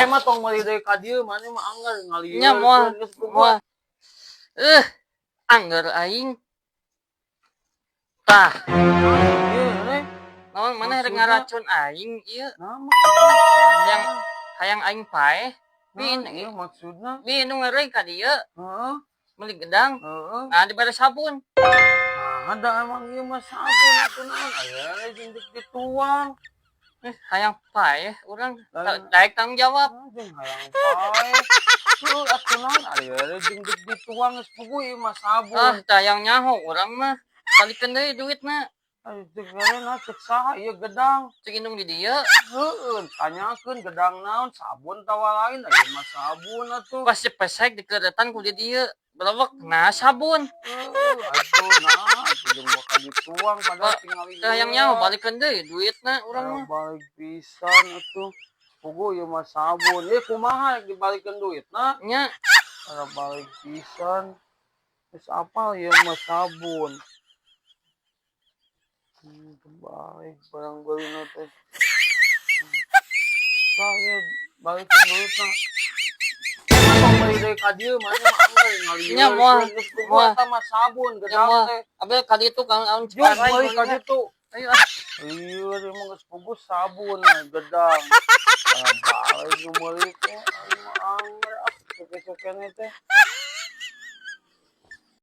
Eh mah tong meuli deui ka dieu, maneh mah angger ngalieur. Nya moal moal. Eh, angger aing. Tah, Ieu eh. naon maneh rek Maksudna? Ngaracun aing ieu? Nah, maksudna? Yang hayang aing paeh. Bin, Nah, ieu maksudna. Bin nu ngerei ka dieu meuli gedang. Nah, dibere sabun. Nah, ada emang ieu mah sabun atuh naon aya jeung dituang. Eh, hayang paeh urang. Lain- Daek tanggung jawab. Ah, jeung hayang paeh. Heuh, atuh naon aya jeung dituang geus puguh ieu mah sabun. Ah, teu hayang nyaho urang mah. Balikeun deui duitna. Ayo cek ngaranna, cek saha ieu gedang? Cek indung di dieu. Heueuh, tanyakeun gedang naon, sabun tawa lain, ieu mah sabun atuh. Pas pesek dikeretan ku di dieu. Belewek nah sabun. Heueuh, atuh nah, atuh jeung bakal dituang padahal Ba- tingali. Teu hayang nyaho, balikeun deui duitna urang mah. Balik pisan atuh. Puguh ieu mah sabun. Eh, kumaha rek dibalikeun duitna? Nya. Ora balik pisan. Geus apal ieu mah sabun. Balik barang beulina teh. Tah ieu balikeun duitna. Tong meuli deui ka dieu, maneh mah angger ngalieur. Nya moal, Geus puguh moal. Eta mah sabun Nya gedang moal. teh. Abe ka ditu kang aun Jung Ciparai. meuli ka ditu. Ayo ah. Iya, ieu mah geus puguh sabun gedang. Ora balik nu meuli teh, aing mah angger ah, soke-sokene teh.